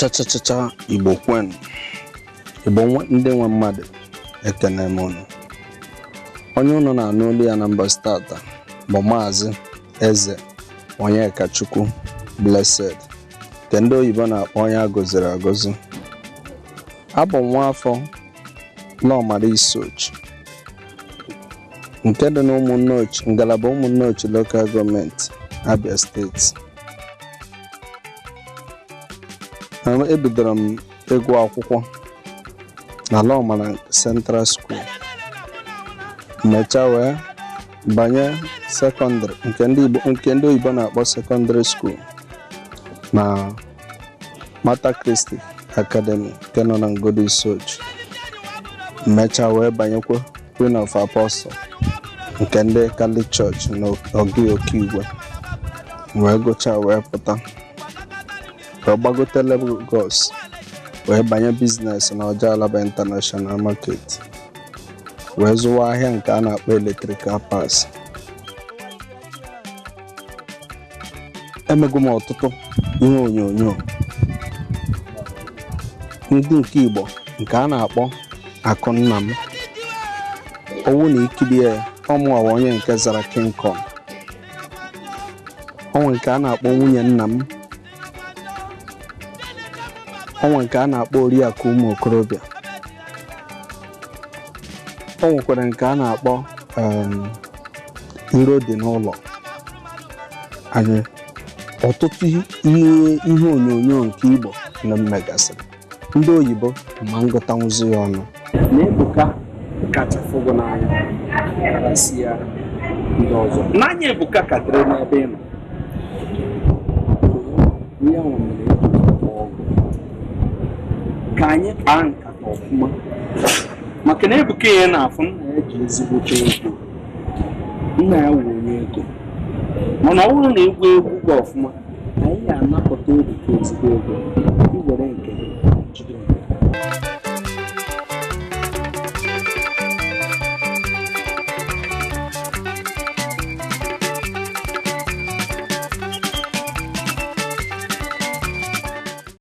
Chachachacha Igbo kwenu! Igbo ndị nwe mmadụ, ekene m unu. Onye unu na-anụ olu ya na mbọsị tata bụ Maazị Eze Onyekachukwu Blessed, nke ndị oyibo na-akpọ onye a gọziri agọzi. Abụ m nwa afọ Lọmara Isuochi nke dị n'Ụmụnneochi, ngalaba Ụmụnneochi Local Government, Abia Steeti. Ebidoro m ịgụ akwụkwọ na Lọmara Central School, mechaa wee banye sekọndịrị nke ndị Igbo nke ndị oyibo na-akpọ secondary school na Mater Christi Academy nke nọ na Ngodo Isuochi, mechaa wee banyekwa Queen of Apostle nke ndị Catholic Church na Ogui Okigwe, wee gụchaa wee pụta, wee gbagote Lagos, wee banye business na Ọja Alaba International Market, wee zụwa ahịa nke a na-akpọ electrical parts. Emego m ọtụtụ ihe onyonyo ndị nke Igbo nke a na-akpọ Akụ Nna M. Owu na ikiri ya, ọmụwa onye nke zara King Kong. Onwe nke a na-akpọ nwunye nna m, onwe nke a na-akpọ oriakụ ụmụ okorobịa, o nwekwara nke a na-akpọ iro dị n'ụlọ anyị. Ọtụtụ ihe onyonyo nke Igbo na mmegasịrị ndị oyibo ma ngụtanwụzi ya ọnụ. Na Ebuka kacha fụgo n'anya karasịa ndị ọzọ n'anya, Ebuka ka dịrị n'ebe ị nọ. Ihe ahụ mere ọgụ ka anyị kpaa nkata ọfụma, maka na Ebuka ya na-afụ nna ya ji ezigbote ego, nna ya wụ onye ego, mana ọ bụrụ na egwu egwu gị ọfụma, anyị ga-anapụta Ebuka ezigbo ego iwere nke gị jide.